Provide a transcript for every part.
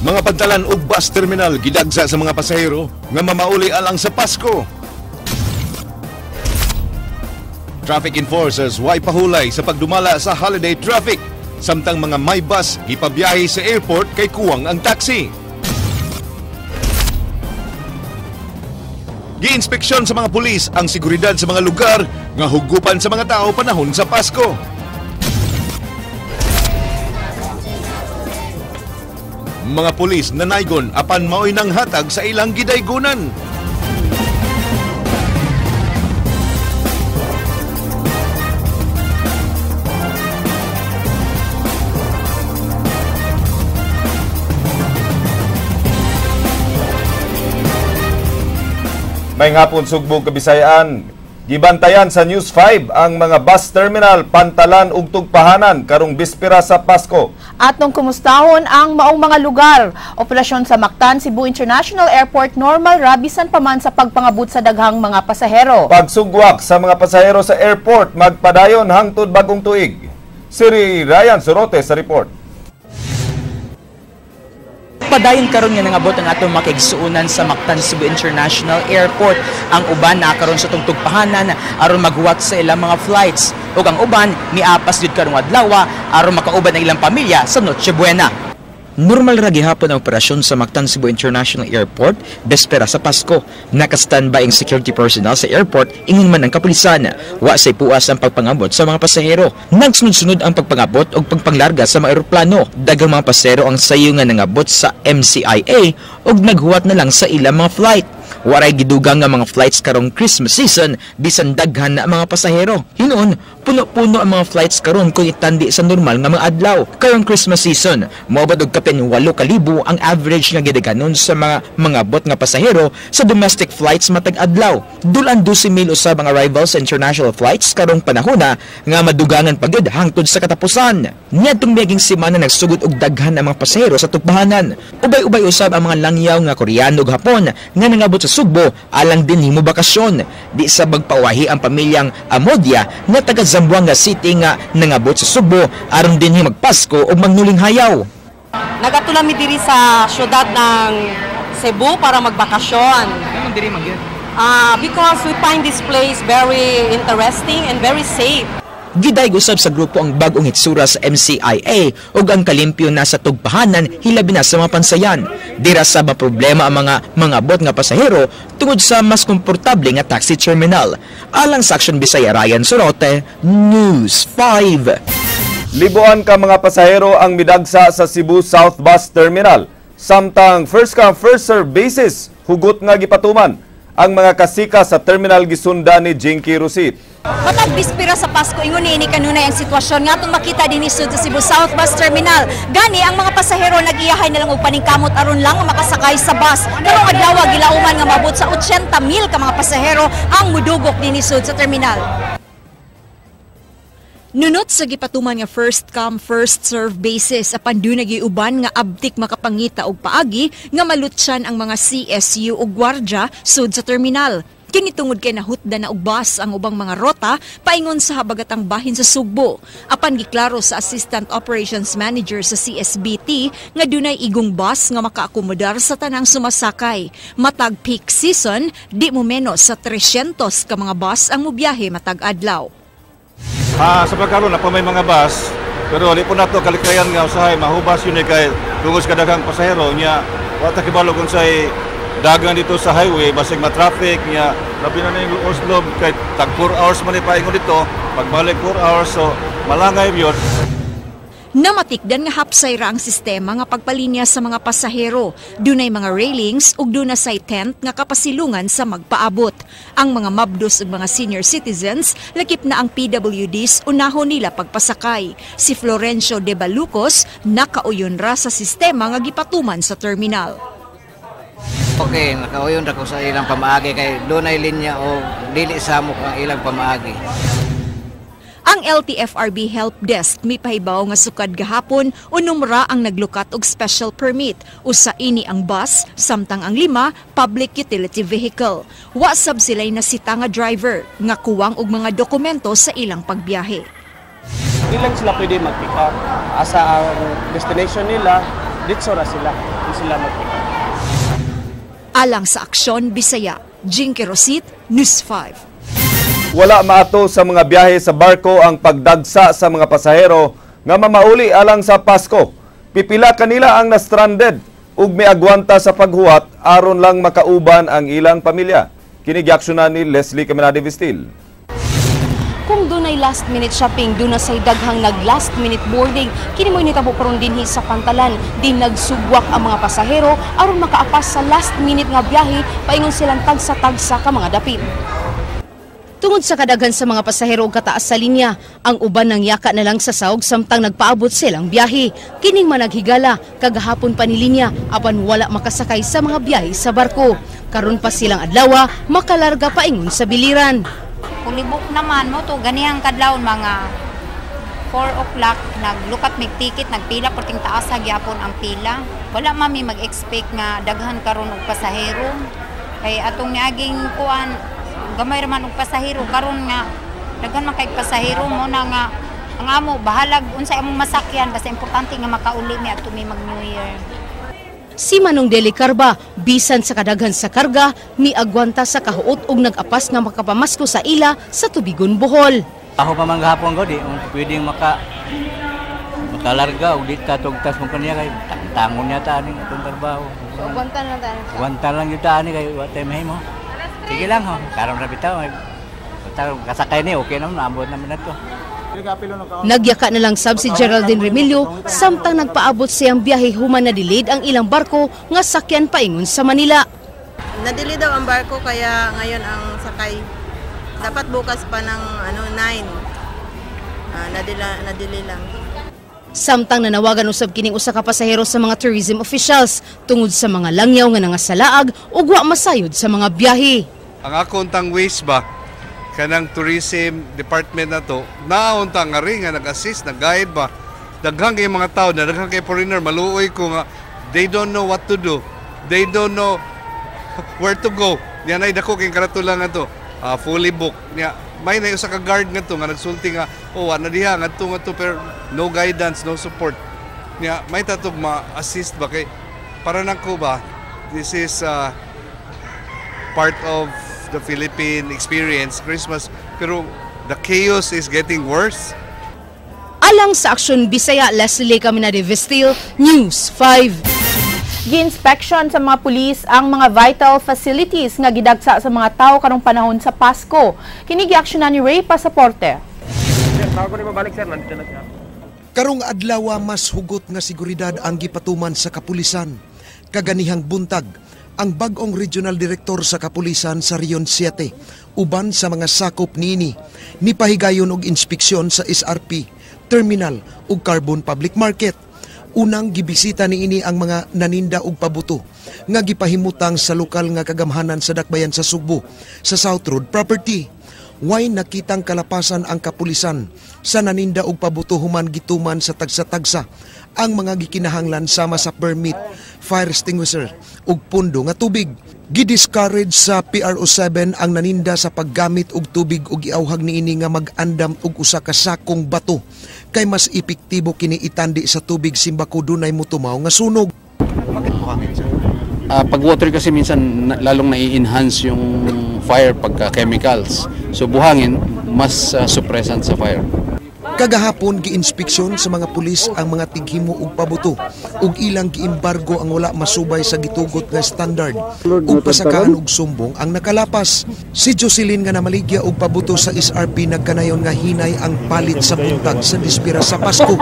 Mga pantalan ug bus terminal gidagsa sa mga pasahero nga mamauli alang sa Pasko. Traffic enforcers way pahulay sa pagdumala sa holiday traffic, samtang mga may bus gipabiyahe sa airport kay kuwang ang taxi. Giinspeksyon sa mga pulis ang seguridad sa mga lugar nga hugupan sa mga tao panahon sa Pasko. Mga pulis nanaygon apan maoy nang hatag sa ilang gidaygunan. May hapon Sugbong Kabisayaan. Gibantayan sa News 5 ang mga bus terminal, pantalan ug tugpahanan karong bispera sa Pasko. Atong kumustahon ang maong mga lugar. Operasyon sa Mactan Cebu International Airport normal ra bisan pa man sa pagpangabot sa daghang mga pasahero. Pagsugwak sa mga pasahero sa airport magpadayon hangtod bagong tuig. Si Ryan Sorote sa report. Padayon karon nga nangabot ang atong makigsuonan sa Mactan Cebu International Airport. Ang uban nakaron sa tugpahanan aron maghuwat sa ilang mga flights, ug ang uban miapas gyud karong adlaw aron makauban ang ilang pamilya sa Noche Buena. Normal ra gihapon ang operasyon sa Mactan Cebu International Airport bespera sa Pasko. Naka-standby ang security personnel sa airport ingon man ang kapulisan. Wa say puas ang pagpangabot sa mga pasahero. Nagsunod-sunod ang pagpangabot og pagpanglarga sa mga eroplano. Daghang mga pasahero ang sayo nga nangabot sa MCIA ug naghuwat na lang sa ilang mga flight. Waray gidugang nga mga flights karong Christmas season bisan daghan na ang mga pasahero. Hinuon, puno-puno ang mga flights karon kung itandi sa normal nga mga adlaw. Karong Christmas season, moabot og kapin 8,000 ang average nga gidaghanon sa mga bot nga pasahero sa domestic flights matag adlaw. Dulan 12,000 usab ang arrivals sa international flights karong panahona nga madugangan pa gyud hangtod sa katapusan. Niadtong miaging semana nagsugod og daghan ang mga pasahero sa tugpahanan. Ubay-ubay usab ang mga langyaw nga Koreano ug Hapon nga nangabot sa Sugbo alang din himo bakasyon. Di sa bagpawahi ang pamilyang Amodia nga taga Zamboanga City nga nangabot sa Sugbo aron din himo magpasko ug magnuling hayaw. Nagadto mi diri sa syudad ng Cebu para magbakasyon. Anong diri man gyud? Because we find this place very interesting and very safe. Giday usab sa grupo ang bag-ong hitsura sa MCIA ug ang kalimpyo na sa tugpahanan hilabi na sa mga pansayan. Dira sa problema ang mga bot nga pasahero tungod sa mas komportable nga taxi terminal. Alang sa Action Bisaya, Ryan Sorote, News 5. Libuan ka mga pasahero ang midagsa sa Cebu South Bus Terminal. Samtang first come first serve basis hugot nga gipatuman ang mga kasika sa terminal gisunda ni Jinky Rosit. Matag bispira sa Pasko, ingon niini kanunay ang sitwasyon nga atong makita dinhi sud sa Cebu South Bus Terminal. Gani ang mga pasahero nag-iyahay na lang og paningkamot aron lang makasakay sa bus. Karong adlaw gilauman nga maabot sa 80,000 ka mga pasahero ang mudugok dinhi sud sa terminal. Nunot sa gipatuman nga first come first serve basis apan dunay giuban nga abtik makapangita og paagi nga malutsan ang mga CSU ug gwardya sud sa terminal. Kini tungod kay nahutda na og bus ang ubang mga rota paingon sa habagatang bahin sa Sugbo. Apan giklaro sa Assistant Operations Manager sa CSBT nga dunay igong bus nga makaakomodar sa tanang sumasakay. Matag peak season, di mo menos sa 300 ka mga bus ang mobiyahe matag adlaw. Sa pagkaroon na pa may mga bus, pero di po nato kalikayan nga usahay mahubas yun kay tungod sa kadaghang pasahero nya wa ta kibalo kung say dagan dito sa highway basig ma-traffic nya labi na ning Oslo kay tag 4 hours man ni paingon dito pagbalik 4 hours, so malangay yun. Namatikdan nga hapsay ra ang sistema nga pagpalinya sa mga pasahero. Dunay mga railings ug duna say tent nga kapasilungan sa magpaabot. Ang mga mabdos ug mga senior citizens lakip na ang PWDs unahon nila pagpasakay. Si Florencio de Balucos nakauyon ra sa sistema nga gipatuman sa terminal. Okay, nakauyon ra ko sa ilang pamaagi kay dunay linya o dili samok ang ilang pamaagi. Ang LTFRB Help Desk mipahibaw nga sukad gahapon unom ra ang naglukat og special permit. Usa ini ang bus, samtang ang 5 public utility vehicle. Wa sab sila'y nasita nga driver nga kuwang og mga dokumento sa ilang pagbiyahe. Di lang sila pwede mag-pick up asa ang destination nila. Ditso ra sila kung sila mag-pick up. Alang sa Aksyon Bisaya, Jinky Rosit, News 5. Wala maato sa mga biyahe sa barko ang pagdagsa sa mga pasahero nga mamauli alang sa Pasko. Pipila kanila ang na-stranded ug miagwanta sa paghuwat aron lang makauban ang ilang pamilya. Kini giaksyonan ni Leslie Caminade Vistil. Kung dunay last minute shopping, duna say daghang nag last minute boarding. Kini mo'y nitabo karon dinhi sa pantalan. Di nagsugwak ang mga pasahero aron makaapas sa last minute nga biyahe paingon silang tagsa-tagsa ka mga dapit. Tungod sa kadaghan sa mga pasahero ug kataas sa linya, ang uban nang yaka na lang sa saog samtang nagpaabot silang biyahe. Kining managhigala, kagahapon pa ni linya apan wala makasakay sa mga biyahe sa barko. Karon pa silang adlaw makalarga paingon sa biliran. Fully book naman mo to ganihang kadlawon, mga 4 o'clock naglook up mig ticket, nagpila perting taas sa gyapon ang pila. Wala mami mag-expect nga daghan karon og pasahero kay atong niaging kuan gamay ra man og pasahero. Karon nga daghan man kay pasahero, mo na nga ang amo bahalag unsa among masakyan, basta importante nga makauli mi adto mi mag New Year. Si Manong Deli Carba, bisan sa kadaghan sa karga, miagwanta sa kahuot og nag-apas nga makapamasko sa ila sa Tubigon, Bohol. Ako pa man gahapon ko, di pwedeng makalarga og di ta tugtas mo kaniya kay tangon niya ta ani atong trabaho. So, agwanta lang tayo. Agwanta lang gyud ta ani kay wa tay mahimo. Sige lang ho, karon ra bitaw. Basta kasakay ni okay naman, naabot naman na to. Nagyaka na lang sab si Geraldine Remilio samtang nagpaabot siyang biyahe human na delayed ang ilang barko nga sakyan paingon sa Manila. Nadili daw ang barko kaya ngayon ang sakay. Dapat bukas pa ng ano 9. Nadili lang. Samtang nanawagan usab kining usa ka pasahero sa mga tourism officials tungod sa mga langyaw nga nangasalaag ug wa masayod sa mga biyahe. Ang ako untang waste ba, kanang tourism department na to, naunta nga rin nga nag-assist, nag-guide ba. Daghang kay mga tao, na daghang kay foreigner, maluoy ko nga, they don't know what to do. They don't know where to go. Niya na dako kay karatulang nga to. Fully booked. Niya, may na usa ka guard nga to nga nagsulti nga, "Oh, na diha ngadto nga to," pero no guidance, no support. Niya, may tatog ma-assist ba kay para nako ba, this is part of the Philippine experience, Christmas, pero the chaos is getting worse. Alang sa Aksyon Bisaya, Leslie Caminade Vestil, News 5. Gi-inspection sa mga pulis ang mga vital facilities nga gidagsa sa mga tao karong panahon sa Pasko. Kini giaksyonan ni Ray Pasaporte. Karong adlaw, mas hugot nga seguridad ang gipatuman sa kapulisan. Kaganihang buntag, ang bag-ong regional director sa kapulisan sa Region 7 uban sa mga sakop niini nipahigayon og inspeksyon sa SRP, terminal ug Carbon Public Market. Unang gibisita niini ang mga naninda og pabuto nga gipahimutang sa lokal nga kagamhanan sa Dakbayan sa Sugbo sa South Road property. Way nakitang kalapasan ang kapulisan sa naninda og pabuto human gituman sa tagsa-tagsa ang mga gikinahanglan sama sa permit, fire extinguisher ug pundo nga tubig. Gidiscourage sa PRO7 ang naninda sa paggamit og tubig ug giawhag niini nga mag-andam og usa ka sakong bato kay mas epektibo kini itandi sa tubig simbako dunay mutumaw nga sunog. Pag water kasi minsan lalong nai-enhance yung fire pagka chemicals. So buhangin, mas suppressant sa fire. Kagahapon, giinspeksyon sa mga pulis ang mga tighimo og pabuto ug ilang giimbargo ang wala masubay sa gitugot nga standard ug pasakaan og sumbong ang nakalapas. Si Jocelyn nga namaligya og pabuto sa SRP nagkanayon nga hinay ang palit sa buntag sa dispira sa Pasko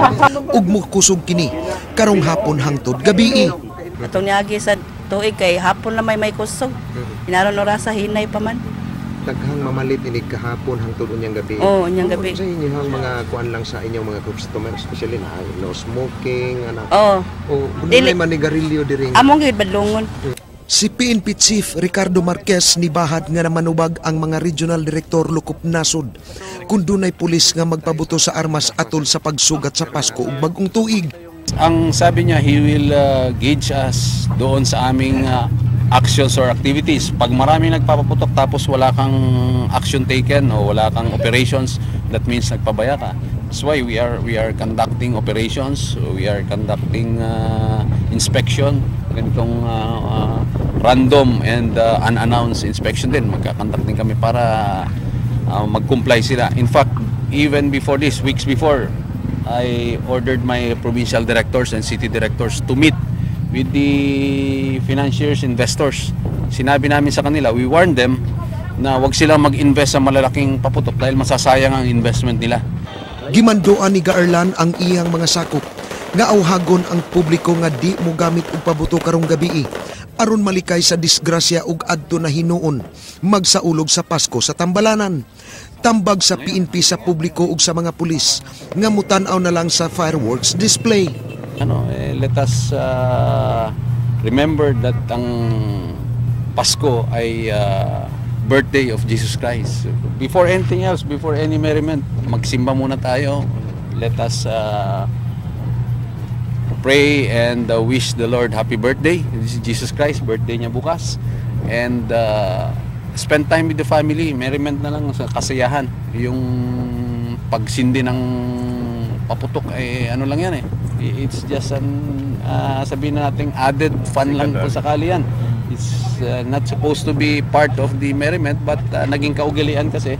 ug mukusog kini karong hapon hangtod gabii. Atong niagi sa tuig kay hapon na may kusog. Inaron orasa hinay pa man. Daghang mamalit ini kahapon hangtod unyang gabi. Oo, unyang gabi. Sa inyong mga kuan lang sa inyong mga customer, especially na no smoking ana. Oo. O dunay manigarilyo diri. Among gyud badlongon. Si PNP Chief Ricardo Marquez nibahad nga namanubag ang mga regional director lokop nasod kung dunay pulis nga magpabuto sa armas atol sa pagsugat sa Pasko ug Bagong Tuig. Ang sabi niya, he will gauge us doon sa aming actions or activities. Pag marami nagpapaputok tapos wala kang action taken o wala kang operations, that means nagpabaya ka. That's why we are conducting operations, we are conducting inspection, ganitong random and unannounced inspection din. Magka-conduct din kami para mag-comply sila. In fact, even before this, weeks before, I ordered my provincial directors and city directors to meet with the financiers, investors. Sinabi namin sa kanila, we warned them na wag silang mag-invest sa malalaking paputok dahil masasayang ang investment nila. Gimanduan ni Gaerlan ang iyang mga sakop nga awhagon ang publiko nga di mo gamit og pabuto karong gabii aron malikay sa disgrasya ug adto na hinuon magsaulog sa Pasko sa Tambalanan. Tambag sa PNP sa publiko ug sa mga pulis nga mutan-aw na lang sa fireworks display. Let us remember that ang Pasko ay birthday of Jesus Christ. Before anything else, before any merriment, magsimba muna tayo. Let us pray and wish the Lord happy birthday. This is Jesus Christ, birthday niya bukas. And spend time with the family, merriment na lang sa kasiyahan. Yung pagsindi ng paputok ay ano lang yan eh. It's just an sabihin na natin added fun lang kung sakali yan. It's not supposed to be part of the merriment, but naging kaugalian kasi.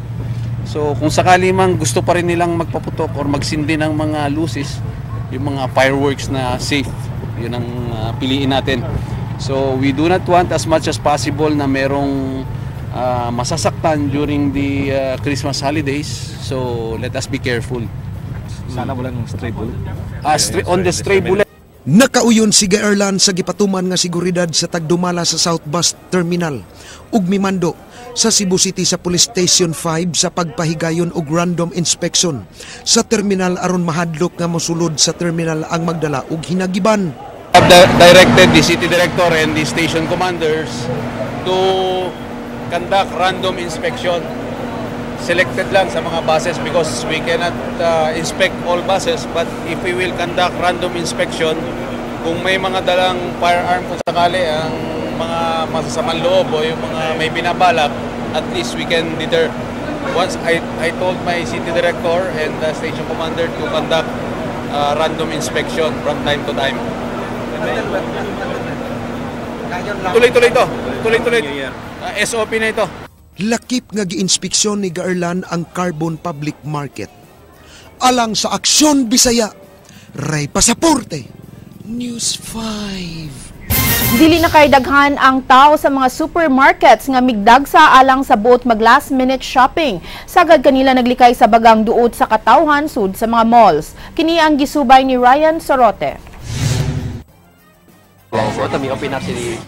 So kung sakali mang gusto pa rin nilang magpaputok or magsindi ng mga lusis, yung mga fireworks na safe, yun ang piliin natin. So we do not want as much as possible na merong masasaktan during the Christmas holidays. So let us be careful. Sana walang stray bullet. On the stray bullet. Nakauyon si Gaerlan sa gipatuman nga seguridad sa tagdumala sa South Bus Terminal ug mimando sa Cebu City sa Police Station 5 sa pagpahigayon og random inspection sa terminal aron mahadlok nga mosulod sa terminal ang magdala og hinagiban. Have directed the city director and the station commanders to conduct random inspection. Selected lang sa mga buses because we cannot inspect all buses, but if we will conduct random inspection, kung may mga dalang firearm kung sakali ang mga masasamang loob o yung mga may binabalak, at least we can deter. Once I told my city director and the station commander to conduct random inspection from time to time. Tuloy-tuloy ito. Tuloy-tuloy. SOP na ito. Lakip nga giinspeksyon ni Gaerlan ang Carbon Public Market. Alang sa Aksyon Bisaya, Ray Pasaporte, News 5. Dili na kay daghan ang tao sa mga supermarkets nga migdagsa alang sa buot mag last minute shopping. Sagad kanila naglikay sa bagang duot sa katawhan sud sa mga malls. Kini ang gisubay ni Ryan Sorote.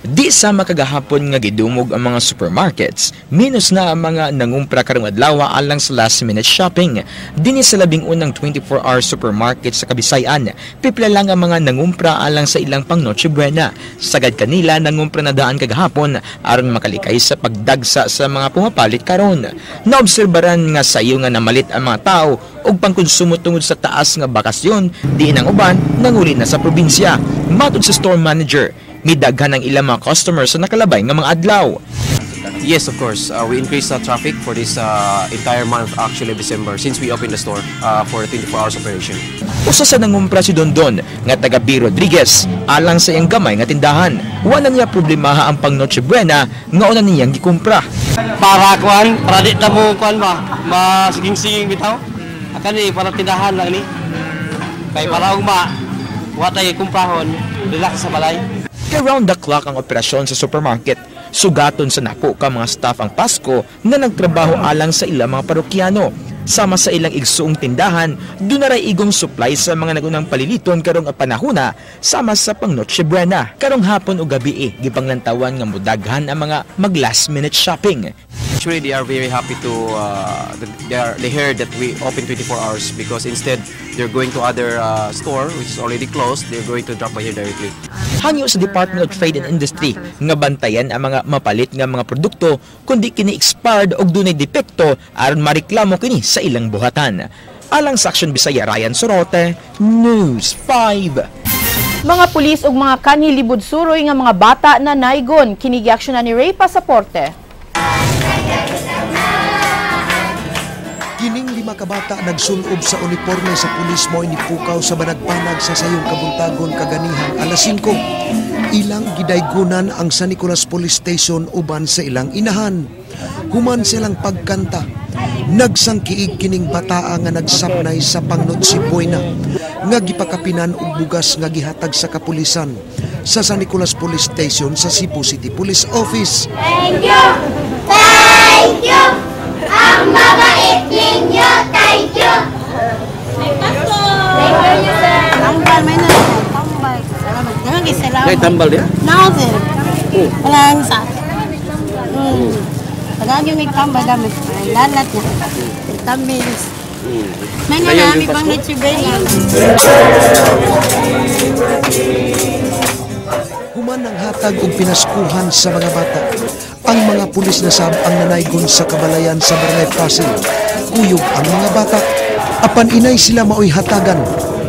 Di sa makagahapon nga gidumog ang mga supermarkets, minus na ang mga nangumpra karong adlaw alang sa last minute shopping. Dinhi sa 11 na 24-hour supermarket sa Kabisayan, pipila lang ang mga nangumpra alang sa ilang pang Noche Buena. Sagad kanila nangumpra na daan kagahapon aron makalikay sa pagdagsa sa mga pumapalit karon. Naobserbaran nga sayo nga namalit ang mga tao og pangkonsumo tungod sa taas nga bakasyon, diin ang uban nanguli na sa probinsya. Matod sa store manager, midaghan ang ilang mga customer sa nakalabay nga mga adlaw. Yes, of course. We increased the traffic for this entire month, actually, December, since we opened the store for 24 hours operation. Usa sa nangumpra si Dondon nga taga B. Rodriguez alang sa iyang gamay nga tindahan. Wala niya problemaha ang pang Noche Buena nga una niyang gikumpra. Para kuan, para di ta mo kuan ba, masiging-siging bitaw. Akan ni para tindahan lang ni. Kay para ugma, wa tay kumprahon, relax sa balay. Kay round the clock ang operasyon sa supermarket. Sugaton sa napo ka mga staff ang Pasko na nagtrabaho alang sa ilang mga parokyano. Sama sa ilang igsuong tindahan, duna ray igong supply sa mga nagunang paliliton karong panahona sama sa pang Noche Buena. Karong hapon o gabi eh, gipanglantawan nga mudaghan ang mga mag last minute shopping. Actually, they are very happy to, they heard that we open 24 hours because instead they're going to other store which is already closed, they're going to drop by here directly. Hangyo sa Department of Trade and Industry nga bantayan ang mga mapalit nga mga produkto kundi kini expired og dunay depekto aron mareklamo kini sa ilang buhatan. Alang sa Aksyon Bisaya, Ryan Sorote, News 5. Mga pulis ug mga kanhi libud suroy nga mga bata na naigon, kini giaksyonan ni Ray Pasaporte. Kining 5 ka bata nagsulob sa uniforme sa pulis mo inipukaw sa banagbanag sa sayong kabuntagon kaganihang alas 5. Ilang gidaygunan ang San Nicolas Police Station uban sa ilang inahan. Human silang pagkanta, nagsangkiig kining bataa nga nagsapnay sa pang-Noche Buena nga gipakapinan og bugas nga gihatag sa kapulisan sa San Nicolas Police Station sa Cebu City Police Office. Thank you! Thank you! Ang mabait ninyo! Thank you! Thank you, sir. Tambal, may na. Tambal. Salamat. Daghang salamat. Kay tambal diha? Now, sir. Walang sa. Pagagi may tambal dami. Ay, lalat na. Tambils. May nga nami pang Noche Buena. Human ang hatag og pinaskuhan sa mga bata. Ang mga pulis na sab ang nanaygon sa kabalayan sa Barangay Pasil. Kuyog ang mga bata. Apan inay sila maoy hatagan.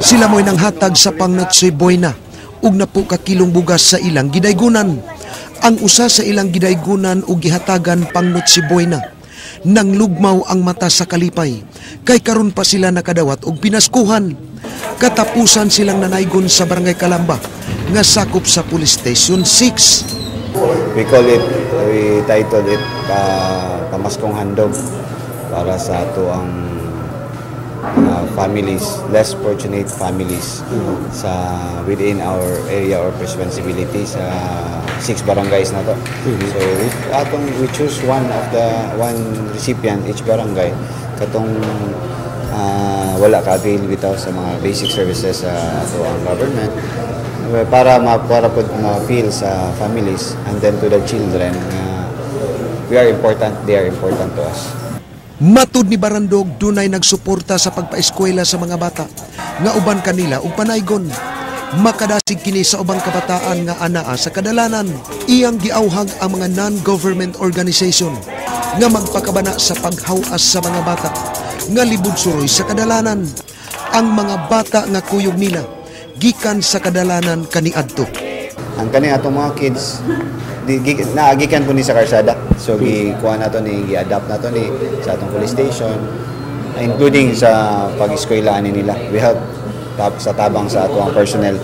Sila mo'y nanghatag sa pang Noche Buena ug napo ka kilong bugas sa ilang gidaygunan. Ang usa sa ilang gidaygunan ug gihatagan pang Noche Buena. Nang lugmaw ang mata sa kalipay, kay karon pa sila nakadawat og pinaskuhan. Katapusan silang nanaygon sa Barangay Kalamba nga sakop sa Police Station 6. We call it, we titled it Pamaskong Handog para sa ato ang families, less fortunate families sa within our area of responsibility sa 6 barangays na to. So we choose one of the one recipient each barangay katong wala ka-avail bitaw sa mga basic services sa ato ang government para pud ma-feel sa families and then to the children we are important, they are important to us. Matud ni Barandog, dunay nagsuporta sa pagpaeskwela sa mga bata nga uban kanila og panaygon. Makadasig kini sa ubang kabataan nga anaa sa kadalanan. Iyang giawhag ang mga non-government organization nga magpakabana sa paghawas sa mga bata nga libud suroy sa kadalanan. Ang mga bata nga kuyog nila gikan sa kadalanan kaniadto. Ang kani atong mga kids naagikan po ni sa karsada. So gikuha nato ni, gi-adapt nato ni sa atong police station, including sa pag-eskwela ani nila. We help sa tabang sa ato ang personnel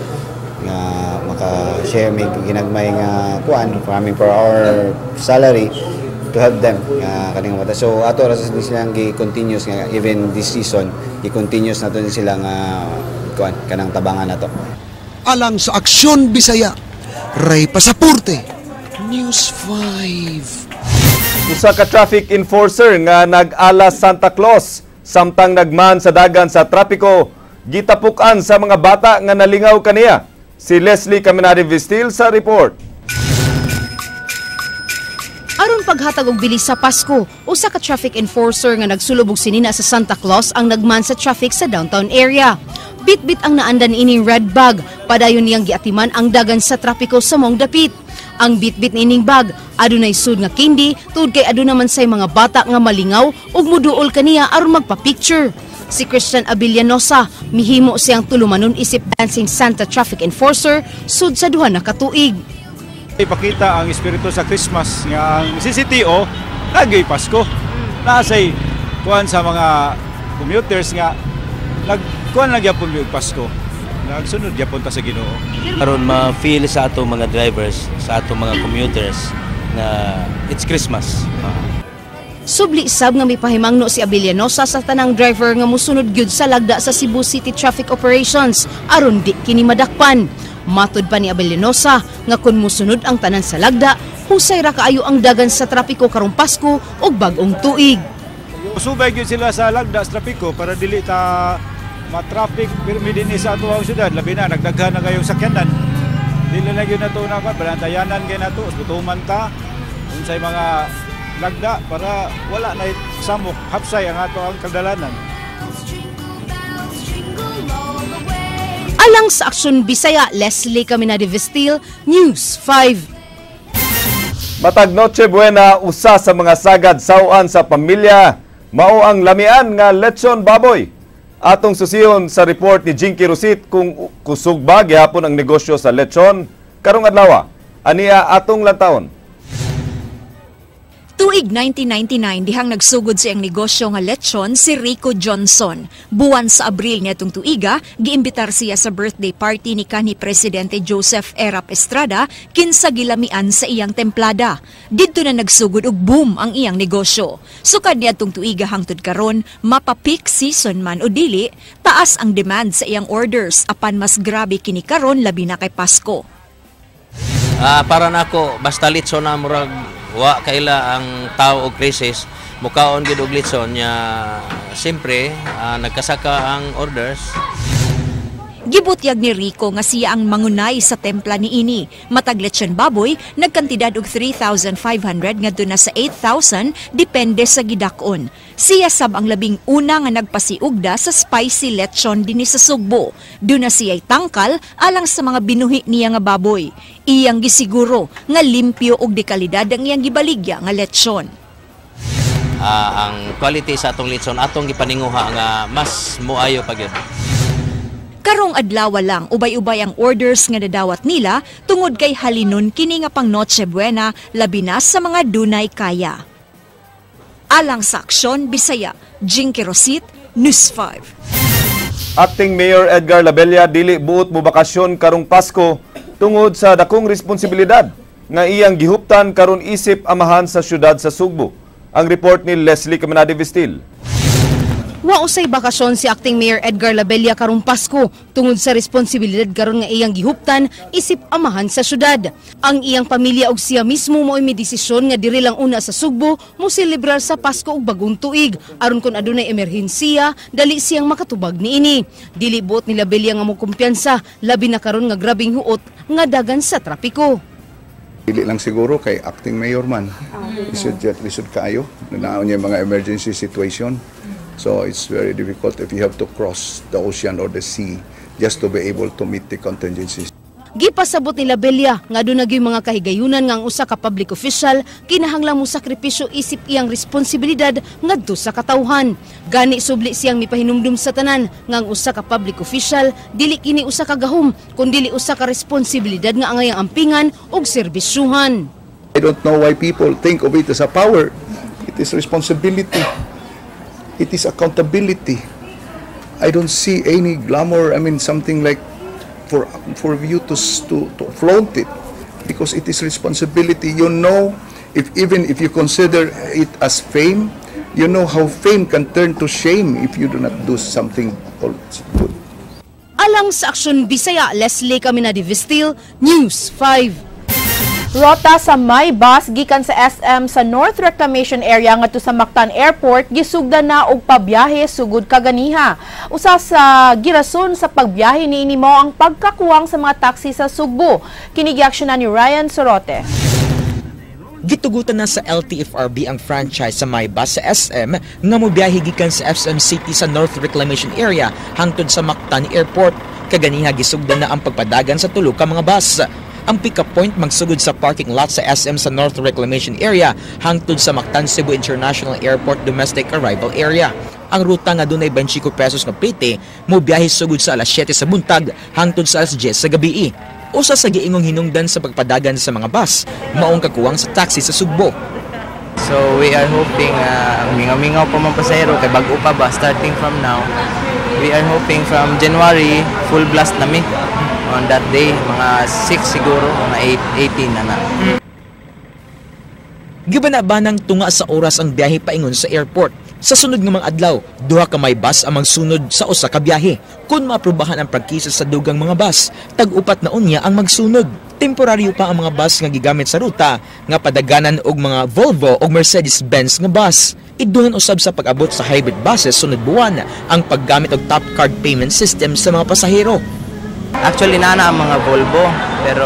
nga maka-share may ginagmay nga kuan for our salary to help them nga kaning mata. So ato ra sa silang gi-continuous nga even this season, gi-continuous nato ni sila nga kuan kanang tabangan nato. Alang sa Aksyon Bisaya, Ray Pasaporte, News 5. Usa ka traffic enforcer nga nag-ala Santa Claus samtang nagman sa dagan sa trapiko, gitapukan sa mga bata nga nalingaw kaniya. Si Leslie Caminade Vistil sa report. Aron paghatag og bilis sa Pasko, usa ka traffic enforcer nga nagsulob og sinina sa Santa Claus ang nagman sa traffic sa downtown area. Bitbit ang naandan ining red bag, padayon niyang giatiman ang dagan sa trapiko sa mong dapit. Ang bitbit niining bag, adunay sud nga candy, tuod kay aduna man say mga bata nga malingaw ug muduol kaniya aron magpa-picture. Si Christian Abellanosa, mihimo siyang tulumanon isip dancing Santa traffic enforcer sud sa duha na ka tuig. Ipakita ang espiritu sa Christmas nga ang CCTO lagi Pasko. Naasay kuan sa mga commuters nga nagkuan lang gyapon yung Pasko. Nagsunod gyapon ta sa Ginoo. Aron ma-feel sa ato mga drivers, sa ato mga commuters na it's Christmas. Subli sab nga mipahimangno si Abellanosa sa tanang driver nga mosunod gyud sa lagda sa Cebu City Traffic Operations aron di kini madakpan. Matod pa ni Abellanosa nga kun mosunod ang tanan sa lagda, husay ra kaayo ang dagan sa trapiko karong Pasko ug bag-ong tuig. Subay gyud sila sa lagda sa trapiko para dili ta ma-traffic pirmi dinhi sa ato ang syudad, labi na nagdaghan na kayong sakyanan. Dili na gyud nato na balantayanan kay nato, gutuman ta unsay mga lagda para wala na samok hapsay ang ato ang kadalanan. Alang sa Aksyon Bisaya, Leslie Caminade Vestil, News 5. Matag Noche Buena, usa sa mga sagad sawan sa pamilya, mao ang lamian nga lechon baboy. Atong susiyon sa report ni Jinky Rosit kung kusog ba gihapon ang negosyo sa lechon karong adlaw. Aniya atong lantaon. Tuig 1999 dihang nagsugod sa iyang negosyo nga lechon si Rico Johnson. Buwan sa Abril niadtong tuiga, giimbitar siya sa birthday party ni kanhi Presidente Joseph Erap Estrada kinsa gilamian sa iyang templada. Didto na nagsugod og boom ang iyang negosyo. Sukad niadtong tuiga hangtod karon, mapa-peak season man o dili, taas ang demand sa iyang orders apan mas grabe kini karon labi na kay Pasko. Para nako basta litson na, murag wa kaila ang tao og crisis, mukaon gid og litson nya, siyempre nagkasaka ang orders. Gibutyag ni Rico nga siya ang mangunay sa templa niini. Matag lechon baboy, nagkantidad og 3,500 ngadto na sa 8,000 depende sa gidak-on. Siya sab ang labing una nga nagpasiugda sa spicy lechon dinhi sa Sugbo. Duna siya'y tangkal alang sa mga binuhi niya nga baboy. Iyang gisiguro nga limpyo og dekalidad ang iyang gibaligya nga lechon. Ang quality sa atong litson atong gipaninguha nga mas muayo pa gyud. Karong adlaw lang, ubay-ubay ang orders nga nadawat nila tungod kay halinon kini nga pang Noche Buena, labi na sa mga dunay kaya. Alang sa Aksyon Bisaya, Jinky Rosit, News 5. Acting Mayor Edgar Labella dili buot mo bakasyon karong Pasko tungod sa dakong responsibilidad nga iyang gihuptan karon isip amahan sa syudad sa Sugbo. Ang report ni Leslie Caminade Vestil. Wa usay bakasyon si Acting Mayor Edgar Labella karong Pasko tungod sa responsibilidad karon nga iyang gihuptan isip amahan sa syudad. Ang iyang pamilya ug siya mismo mo'y may desisyon nga diri lang una sa Sugbo mo selebrar sa Pasko ug Bagong Tuig aron kon adunay emerhensiya dali siyang makatubag niini. Dili buot ni Labella nga mokumpiyansa, labi na karon nga grabeng huot nga dagan sa trapiko. Dili lang siguro kay acting mayor man. Lisod lisod kaayo. Naon niya mga emergency situation. So it's very difficult if you have to cross the ocean or the sea just to be able to meet the contingencies. Gipasabot ni Labella nga aduna gyud mga kahigayunan nga ang usa ka public official kinahanglan mo sakripisyo isip iyang responsibilidad ngadto sa katawhan. Gani subli siyang mipahinumdum sa tanan nga ang usa ka public official dili kini usa ka gahom kundi usa ka responsibilidad nga angayang ampingan ug serbisyuhan. I don't know why people think of it as a power. It is responsibility. It is accountability. I don't see any glamour, I mean, something like for you to flaunt it because it is responsibility. If even if you consider it as fame, you know how fame can turn to shame if you do not do something good. Alang sa Aksyon Bisaya, Leslie Caminadi Vestil, News 5. Rota sa May Bus gikan sa SM sa North Reclamation Area ngadto sa Mactan Airport gisugdan na og pabiyahe sugod kaganiha. Usa sa girason sa pagbiyahe niini mao ang pagkakuwang sa mga taxi sa Sugbo. Kini giaksyonan ni Ryan Sorote. Gitugutan na sa LTFRB ang franchise sa MyBus sa SM nga mobiyahe gikan sa SM City sa North Reclamation Area hangtod sa Mactan Airport. Kaganiha gisugdan na ang pagpadagan sa tulo ka mga bus. Ang pick-up point magsugod sa parking lot sa SM sa North Reclamation Area hangtod sa Mactan Cebu International Airport Domestic Arrival Area. Ang ruta nga dunay 25 pesos nga plite mobiyahe sugod sa alas 7 sa buntag hangtod sa alas 10 sa gabi. Usa sa giingong hinungdan sa pagpadagan sa mga bus, maong kakuwang sa taxi sa Sugbo. So we are hoping mingaw-mingaw pa man pasahero kay bag-o pa ba, starting from now. We are hoping from January full blast na mi on that day, mga 6 siguro, mga 8, 18 na na. Gibana-banang tunga sa oras ang biyahe paingon sa airport. Sa sunod nga mga adlaw, duha ka may bus ang magsunod sa usa ka biyahe. Kung maaprubahan ang prangkisa sa dugang mga bus, tag-upat na unya ang magsunod. Temporaryo pa ang mga bus nga gigamit sa ruta nga padaganan og mga Volvo o Mercedes-Benz nga bus. Idunan usab sa pag-abot sa hybrid buses sunod buwan ang paggamit og tap card payment system sa mga pasahero. Actually naa na ang mga Volvo, pero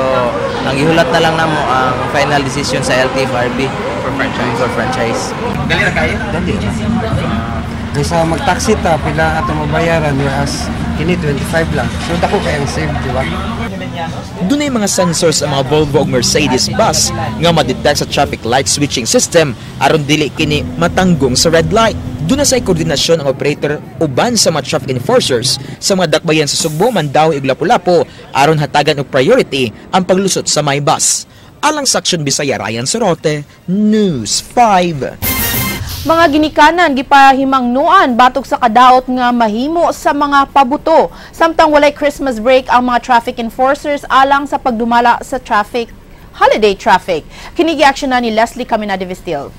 ang gihulat na lang namo ang final decision sa LTFRB for franchise. For franchise. Dali ra kayo? Dali ra. Kaysa mag-taxi ta, pila ato mabayaran, whereas kini 25 lang. So dako kay ang save, di ba? Dunay mga sensors ang mga Volvo ug Mercedes bus nga ma-detect sa traffic light switching system aron dili kini matanggong sa red light. Duna say koordinasyon ang operator uban sa mga traffic enforcers sa mga dakbayan sa Sugbo, Mandaue ug Lapu-Lapu aron hatagan og priority ang paglusot sa My Bus. Alang sa Aksyon Bisaya, Ryan Sorote, News 5. Mga ginikanan gipahimangnuan batok sa kadaot nga mahimo sa mga pabuto. Samtang walay Christmas break ang mga traffic enforcers alang sa pagdumala sa traffic holiday traffic. Kini giaksyon na ni Leslie Caminade Vestil.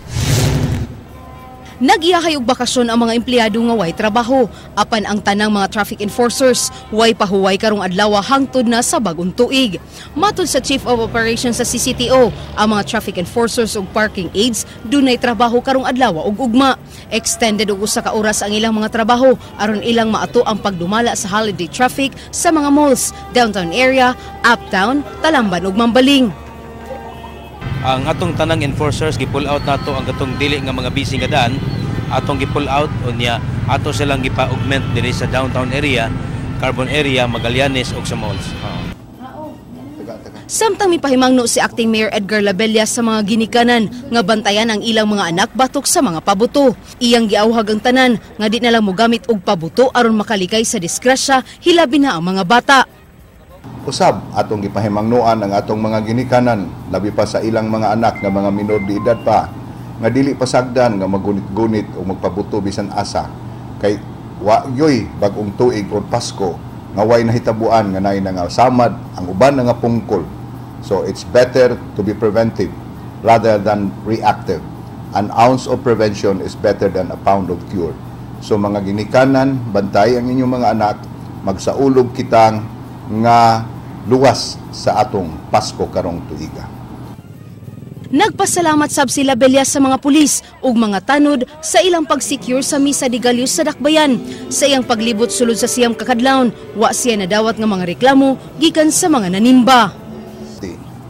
Nagiyahay og bakasyon ang mga empleyado nga way trabaho, apan ang tanang mga traffic enforcers way pahuway karong adlaw hangtod na sa bagong tuig. Matud sa Chief of Operations sa CCTO, ang mga traffic enforcers ug parking aides dunay trabaho karong adlaw ug ugma. Extended og usa ka oras ang ilang mga trabaho aron ilang maato ang pagdumala sa holiday traffic sa mga malls, downtown area, uptown, Talamban ug Mambaling. Ang atong tanang enforcers gi-pull out nato ang katong dili nga mga busy nga daan, atong gi-pull out, unya ato silang gipa-augment diri sa downtown area, Carbon area, Magallanes ug sa malls. Samtang mipahimangno si Acting Mayor Edgar Labella sa mga ginikanan nga bantayan ang ilang mga anak batok sa mga pabuto. Iyang giawhag ang tanan nga di na lang mogamit og pabuto aron makalikay sa disgrasya, hilabi na ang mga bata. Usab atong gipahimangnoan ang atong mga ginikanan, labi pa sa ilang mga anak nga mga minor de edad pa, nga dili pasagdan nga magunit-gunit o magpabuto bisan asa, kay wa gyoy bag-ong tuig or Pasko nga way nahitabuan nga naay nga samad ang uban nga pungkol. So it's better to be preventive rather than reactive. An ounce of prevention is better than a pound of cure. So mga ginikanan, bantay ang inyong mga anak, magsaulog kitang nga luwas sa atong Pasko karong tuiga. Nagpasalamat sab si Labella sa mga pulis ug mga tanod sa ilang pag-secure sa Misa de Gallo sa Dakbayan. Sa iyang paglibot sulod sa 9 ka kadlawon, wa siya nadawat nga mga reklamo gikan sa mga nanimba.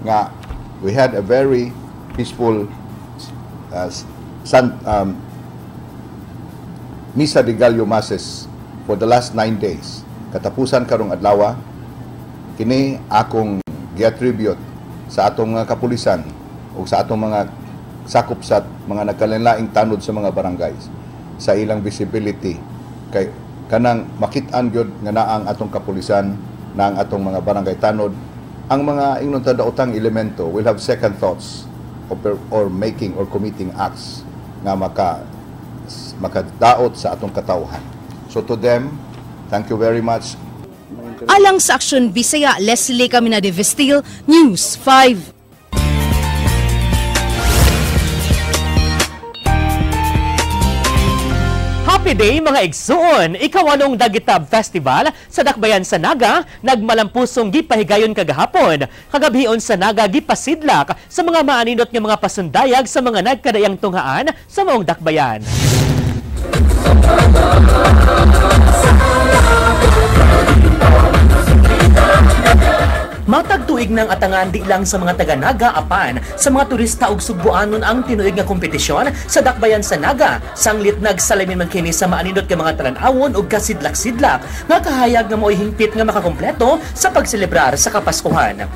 Nga we had a very peaceful Misa de Gallo masses for the last 9 days. Katapusan karong adlaw, kini akong giattribute sa atong mga kapulisan o sa atong mga sakop sa mga nagkalainlaing tanod sa mga barangays sa ilang visibility, kay kanang makit-an gyud nga naa ang atong kapulisan, na ang atong mga barangay tanod. Ang mga ingnon ta daotang elemento will have second thoughts or making or committing acts nga makadaot sa atong katawhan. So to them, thank you very much. Alang sa Aksyon Bisaya, Leslie Caminade Vestil, News 5. Happy day mga igsuon! Ikawalong Dagitab Festival sa Dakbayan sa Naga, nagmalampusong gipahigayon kagahapon. Kagabhion sa Naga gipasidlak sa mga maaninot nga mga pasundayag sa mga nagkadayang tunghaan sa maong dakbayan. Matag tuig ng atangan di lang sa mga taga-Naga apan sa mga turista ug Sugbuanon ang tinuig nga kompetisyon sa Dakbayan sa Naga. Sanglit nagsalamin man kini sa maaninot nga mga talan-awon ug kasidlak-sidlak nga kahayag nga maoy hingpit nga makakumpleto sa pagselebrar sa Kapaskuhan.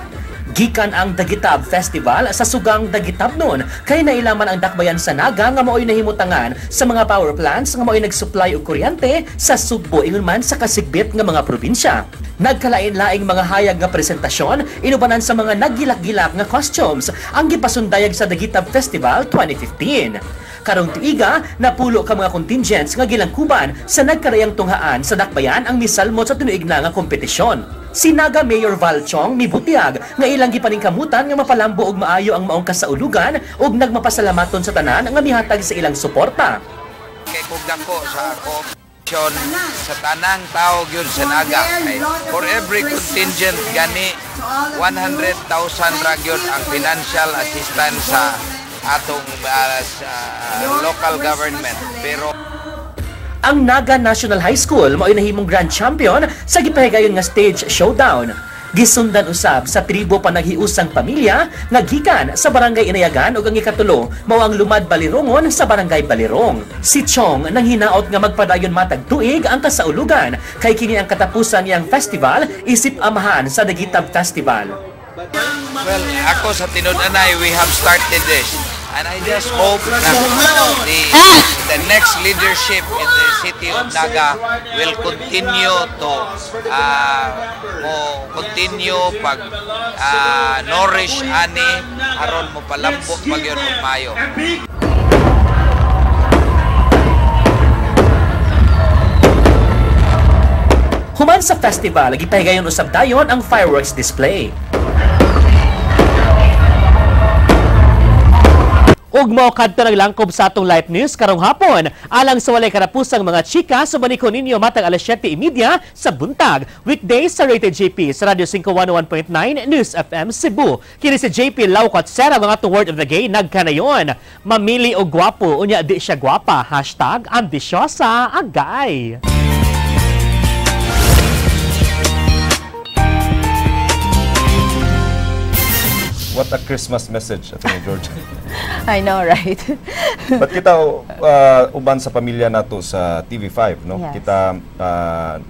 Gikan ang Dagitab Festival sa sugang Dagitab nun, kay nailaman ang Dakbayan sa Naga nga maoy nahimutangan sa mga power plants nga maoy nagsupply og kuryente sa Sugbo ingon man sa kasigbit nga mga probinsya. Nagkalain-laing mga hayag nga presentasyon inubanan sa mga naggilak-gilak nga costumes ang gipasundayag sa Dagitab Festival 2015. Karong tuiga, napulo ka mga contingents nga gilangkuban sa nagkarayang tunghaan sa Dakbayan ang misalmot sa tinuig na nga kompetisyon. Si Naga Mayor Val Chong mibutiag nga ilang gipaningkamutan nga mapalambo og maayo ang maong kasaulugan ug nagmapasalamaton sa tanan nga mihatag sa ilang suporta. Kay kung dako sa cooperation sa tanang tao gyud sa Naga, kay for every contingent gani 100,000 ra gyud ang financial assistance sa atong local government. Pero ang Naga National High School mao'y nahimong grand champion sa gipahigayon nga stage showdown. Gisundan usab sa tribo panaghiusang pamilya nga gikan sa barangay Inayagan ug ang ikatulo mao ang Lumad Balirongon sa barangay Balirong. Si Chong nang hinaot nga magpadayon matag tuig ang kasaulugan kay kini ang katapusan niyang festival isip amahan sa Dagitab Festival. Well, ako sa tinud-anay, we have started this. And I just hope na the next leadership in this City of Naga will continue to mo continue pag nourish ani aron mo palambo pagyon og maayo. Human sa festival, gipahigayon usab dayon ang fireworks display. Ug mao kadto naglangkob sa atong live news karong hapon. Alang sa walay karapusang mga chika, subaliko ninyo matag alas 7:30 sa buntag. Weekdays sa Rated JP sa Radio 5 101.9 News FM Cebu. Kini si JP Laucot Sera, mga atong word of the gay nagkanayon. Mamili og gwapo, unya di siya gwapa. #ambisyosa agay. What a Christmas message, Atty. George. I know, right? But kita uban sa pamilya nato sa TV5, no? Yes. Kita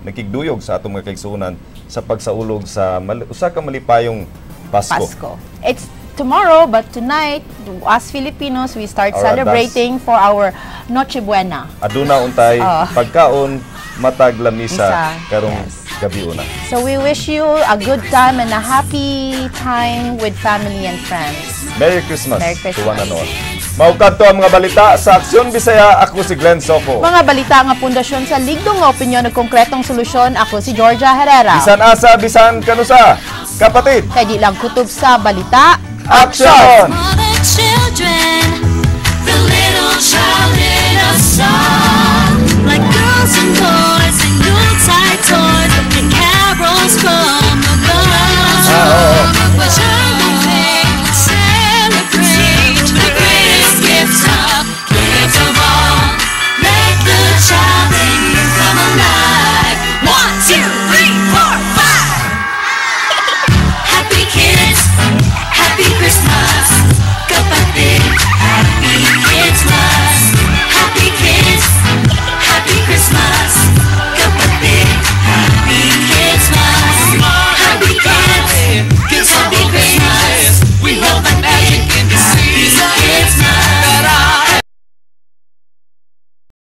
nakigduyog sa atong mga kaigsuonan sa pagsaulog sa usa ka malipayong Pasko. Pasko. It's tomorrow, but tonight, us Filipinos, we start Our celebrating for our Noche Buena. Aduna untay pagkaon matag lamisa Misa, karong gabi una. So we wish you a good time and a happy time with family and friends. Merry Christmas. Merry Christmas. To one and all. Maukadto ang mga balita sa Aksyon Bisaya. Ako si Glenn Soco. Mga balita nga pundasyon sa ligdong nga opinyon ug konkretong solusyon. Ako si Georgia Herrera. Bisan asa, bisan kanusa. Kapatid. Kay di lang kutob sa balita. Action! For the children, the little child in us all, like girls and boys and Yuletide toys.